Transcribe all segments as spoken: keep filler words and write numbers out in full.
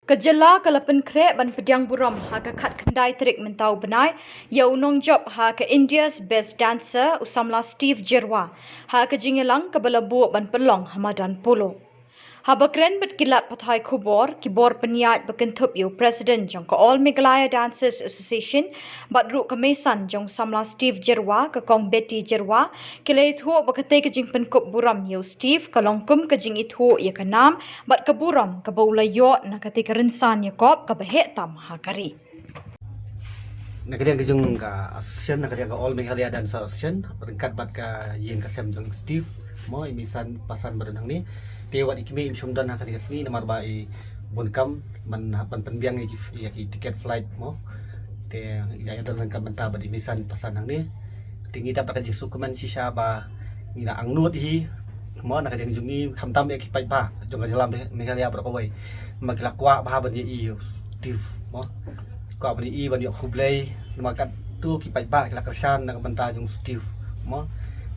Ka jylla ka la pynkhreh ban pdiang burom ha ka khatkhyndai tarik mynta u bnai ïa u nongjop ha ka India's Best Dancer, u samla Steve Jyrwa, ha ka jingïalang kaba la buh ban pynlong ha madan Polo. Haba kren bad ki lad pathai khubor, ki bor pynïaid ba kynthup ïa u President jong ka All Meghalaya Dancers Association bad ruh ka meisan jong u samla Steve Jyrwa, ka Kong Betty Jyrwa, ki la ïathuh ba katei ka jingpynkup burom ïa u Steve ka long kum ka jingithuh ïa ka nam bad ka burom kaba u la ïoh na katei ka rynsan ïakop kaba heh tam ha ka ri. Na ka liang ka jong ka association, na ka liang ka All Meghalaya Dancer Association, ryngkat bad ka ïing ka sem jong Steve, mo, i meisan pasan ba don hangne. Te wat i kmie im shym don ha kane ka sngi namar ba i bun kam ban, ban pynbiang ïa ki, ïa ki ticket flight, mo. Te i la ïadon ryngkat bynta bad i meisan pasan hangne. Te ngi dap da ka jingsngewkmen shisha ba ngi la angnud hi, mo, na ka liang jong ngi, khamtam ïa ki paidbah jong ka jylla Me-, Meghalaya baroh kawei. Ma ki la kwah bha ban ïohi ïa u Steve, mo. Kwah ban ïohi, ban ïoh khublei, namar katto ki paidbah ki la kyrshan na ka bynta jong u Steve, mo.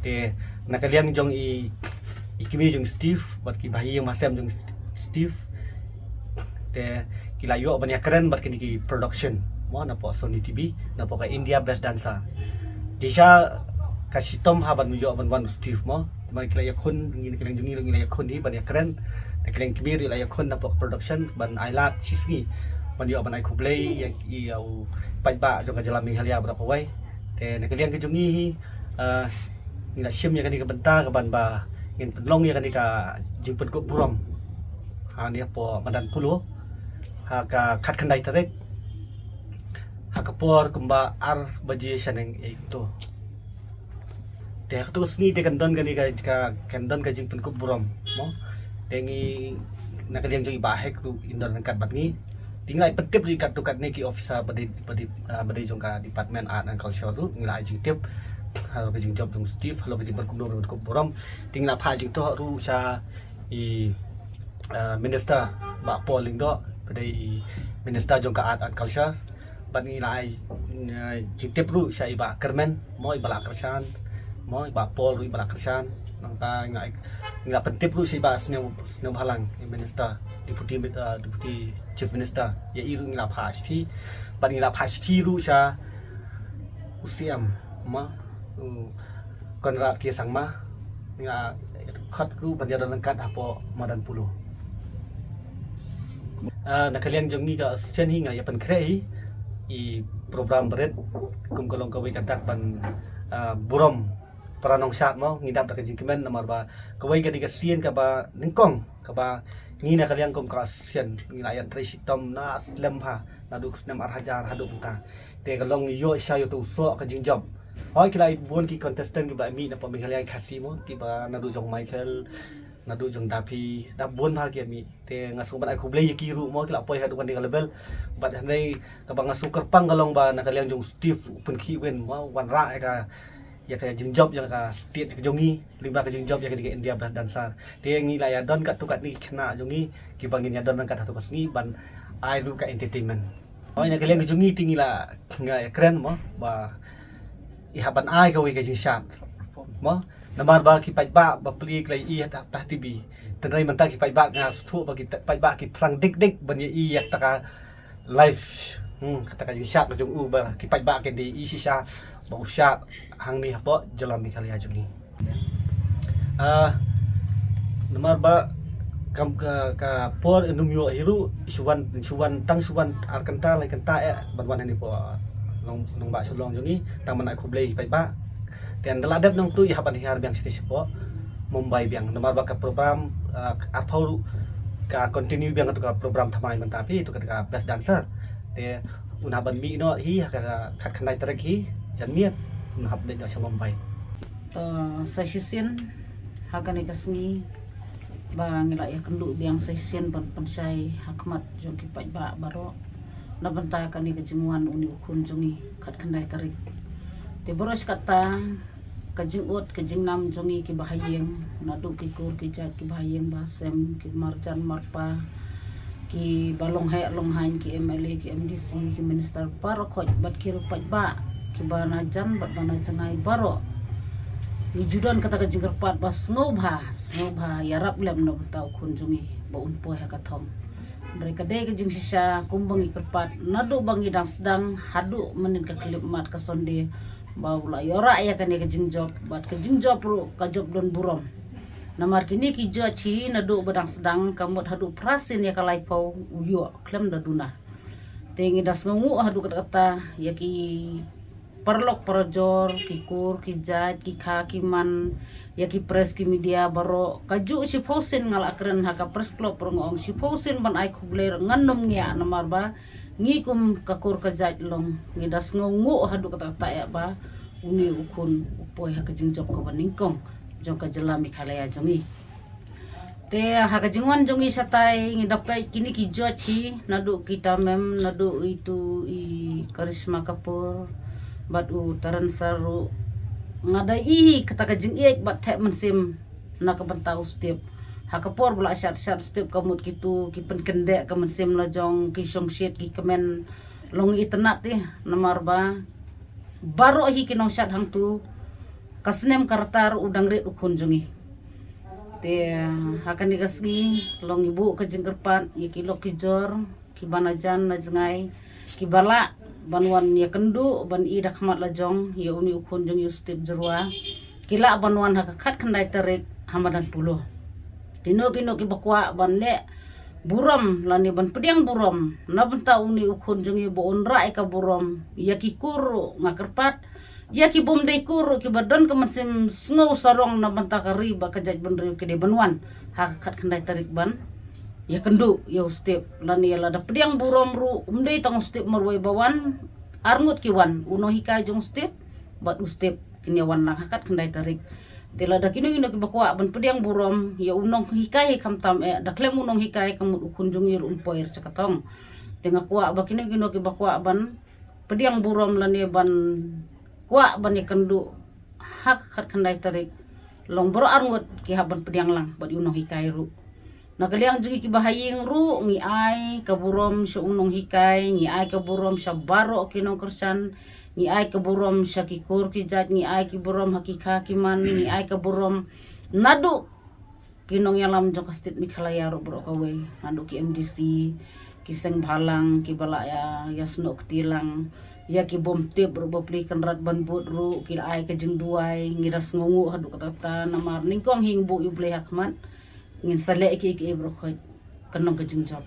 Te na ka liang jong i, i kmie jong u Steve bad ki bahaïing bahasem jong u Steve, te ki la ïoh ban ïakren bad kine ki production, mo, napoh Sony T V, napoh ka India Best Dancer. Te sha ka shitom ha ban ïoh ban wan u Steve, mo. Te ma ki la ïakhun, ngi na ka liang jong ngi ruh ngi la ïakhun hi ban ïakren. Na ka liang kmie ruh la ïakhun napoh ka production ban ailad shisngi ban ïoh ban ai khublei ïa, ïa u paidbah jong ka jylla Meghalaya baroh kawei. Te na ka liang ka jong ngi hi, ah, ngi la shim ïa kane ka bynta ka ban ba ngin pynlong ïa kane ka jingpynkup burom hangne hapoh madan Polo ha ka khatkhyndai tarik, ha ka por kumba ar baje shaneng ïa i to. Te ha kato ka sngi te kan don kane ka, ka, kan don ka jingpynkup burom, mo. Te ngi na ka liang jong i Bah Hek ruh in don ryngkat bad ngi. Te ngi la pyntip ruh ïa katto katne ki officer ba dei, ba dei, ah, ba dei jong ka Department Art and Culture ruh, ngi la ai jingtip halor ka jingjop jong u Steve, halor ka jingpynkup burom, pynkup burom. Te ngi la phah jingthoh ruh sha i, ah, Minister Bah Paul Lyngdoh, ba dei i Minister jong ka Art and Culture. Bad ngi la ai, eh, jingtip ruh sha i Bah Kyrmen, mo, i ba la kyrshan, mo, i Bah Paul ruh i ba la kyrshan. Nangta ngi la, ngi la pyntip ruh sha i Bah Sniaw, Sniawbhalang, i Minister, Deputy, eh, Deputy Chief Minister, ïa i ruh ngi la phah shithi. Bad ngi la phah shithi ruh sha u C M, mo, u Conrad K Sangma, ngi la khot ruh ban ïadon ryngkat hapoh madan Polo. Ah, na ka liang jong ngi ka association hi nga ïa pynkhreh hi i program barit kum ka long kawei ka dak ban, ah, burom para nongshad, mo, ngi dap da ka jingkmen namar ba kawei ka dei ka sien kaba nyngkong kaba ngi na ka liang kum ka association ngi la ïa trei shitom na slem bha naduh ka snem ar hajar haduh mynta. Te ka long ïoh sha ïoh tu soh ka jingjop. Hoi ki la bun ki contestant kiba mih napoh Meghalaya Khasi, mo, kiba naduh jong Michael, naduh jong Dapi, da bun bha ki mih. Te nga sngewbha ban ai khublei ïa ki ruh, mo, ki la poi haduh kane ka level. Bad hynrei kaba nga sngewkyrpang ka long ba na ka liang jong Steve u pynkhih win, mo, wanrah ïa ka, ïa ka jingjop ïa ka state ka jong ngi, lyngba ka jingjop ïa ka India Best Dancer. Te ngi la ïa don katto katne ki khynnah jong ngi kiba ngin ïa don ryngkat hato ka sngi ban ai ruh ka entertainment. Hoi na ka liang ka jong ngi te ngi la, nga ïa kren, mo, ba i hap ban ai kawei ka jingshad, mo, namar ba ki paidbah ba plie ki la ïohi ha ta, ta T V. Tynrai mynta ki paidbah nga sngewthuh ba ki ta, paidbah ki thrang dik dik ban ïohi ïa kata ka live. Hmm, kata ka jingshad ka jong u ba ki paidbah kin da ïohi shisha ba u shad hangne hapoh jylla Meghalaya jong ngi. Ah, namar ba kam ka, ka por ynda ym ïoh hi ruh, shu wan, shu wan, tang shu wan ar kynta lai kynta eh ban wan hangne hapoh nong, nongbah Shillong jong ngi, tang ban ai khublei ïa ki paidbah. Te ynda la dep nangtu i hap ban hiar biang shatei shapoh Mumbai biang namar ba ka program, ah, arphew ruh ka continue biang tu ka program thymmai mynta phi tu ka, ka Best Dancer. Te un hap ban mih noh hi ha ka khatkhyndai tarik hi janmiet, un hap leit noh sha Mumbai. To, sa shisien ha kane ka sngi ba ngi la ïakynduh biang sa shisien ban pynshai ha khmat jong ki paidbah baroh na bynta kane ka jingwan une u khun jong ngi khatkhyndai tarik. Te baroh shi katta ka jingud ka jingnam jong ngi ki bahaïing, naduh ki kur ki jait ki bahaïing bahasem, ki marjan marpa, ki ba long heh long haiñ, ki M L A, ki M D C, ki minister baroh khoit bad ki ruh paidbah kiba na jan bad ba na jngai baroh. Ngi ju don kata ka jingkyrpad ba sngewbha, sngewbha ïarap lem na bynta u khun jong ngi ba un poi ha ka thong. Hynrei ka dei ka jingshisha kumba ngi kyrpad naduh ba ngi dang sdang haduh mynnin ka khyllipmat ka Sunday ba u la ïoh rah ïa kane ka jingjop bad ka jingjop ruh ka jop don burom. Namar kine ki judge hi naduh ba dang sdang ka mut haduh phra sien ïa ka laiphew u ïoh khlem da duna. Te ngi da sngewnguh haduh katta katta ïa ki paralok parajor, ki kur ki jait, ki kha ki man, ïa ki press ki media baroh. Kajuh shiphew sien nga la kren ha ka press club ruh nga ong shiphew sien ban ai khublei ruh ngan nym ngiah namar ba ngi kum ka kur ka jait long ngi da sngewnguh haduh katta katta ïa ba une u khun u poi ha ka jingjop kaba nyngkong jong ka jylla Meghalaya jong ngi. Te ha ka jingwan jong ngi shatai ngi da peit kine ki judge hi naduh ki Tamim, naduh itu i Karishma Kapoor bad u Taran Sharrookh. Nga da i hi kata ka jingïeit bad thep mynsiem na ka bynta u Steve. Ha ka por ba la shad shad u Steve ka mut kitu ki pynkyndeh ka mynsiem la jong ki shongshit ki kmen long itynnad te namar ba baroh hi ki nongshad hangtu ka snem ka rta ruh u dang rit u khun jong ngi. Te ha kane ka sngi long ngi buh ka jingkyrpad ïa ki lok ki jor ki ba na jan na jngai ki ba lah ban wan ïakynduh ban i da khmat la jong ïa une u khun jong ngi u Steve Jyrwa. Ki lah ban wan ha ka khatkhyndai tarik ha madan Polo. Kino kino ki ba kwah ban leh burom lane ban pdiang burom na bynta une u khun jong ngi ba un rah ïa ka burom ïa ki kur ruh nga kyrpad ïa ki bym dei kur ruh ki ba don ka mynsiem sngew sarong na bynta ka ri bad ka jaitbynriew ki dei ban wan ha ka khatkhyndai tarik ban ïakynduh ïa u Steve lane lada pdiang burom ruh um dei tang u Steve marwei ba wan, arngut ki wan, u nonghikai jong u Steve bad u Steve kin ïa wan lang ha khatkhyndai tarik. Te lada kino kino ki ba kwah ban pdiang burom ïa u nonghikai hi khamtam eh da khlem u nonghikai ka mut u khun jong ngi ruh um poi sha ka thong. Te nga kwah ba kino kino ki ba kwah ban pdiang burom lane ban kwah ban ïakynduh ha ka khatkhyndai tarik long baroh arngut ki hap ban pdiang lang bad u nonghikai ruh. Na ka liang jong ngi ki ba ha ïing ruh ngi ai ka burom sha u nonghikai, ngi ai ka burom sha baroh ki nongkyrshan, ngi ai ka burom sha ki kur ki jait, ngi ai ki burom ha ki kha ki man, ngi ai ka burom naduh ki nongïalam jong ka state Meghalaya ruh baroh kawei, naduh ki M D C, ki seng bhalang ki ba la ïa ïa snoh kti lang ïa ki bym tip ruh ba pli kynrad ban bud ruh ki la ai ka jingduwai ngi da sngewnguh haduh katta katta namar nyngkong hi ngi buh ïa u Blei ha khmat ngin sa leh ïa ki ïa ki baroh khoit kan long ka jingjop.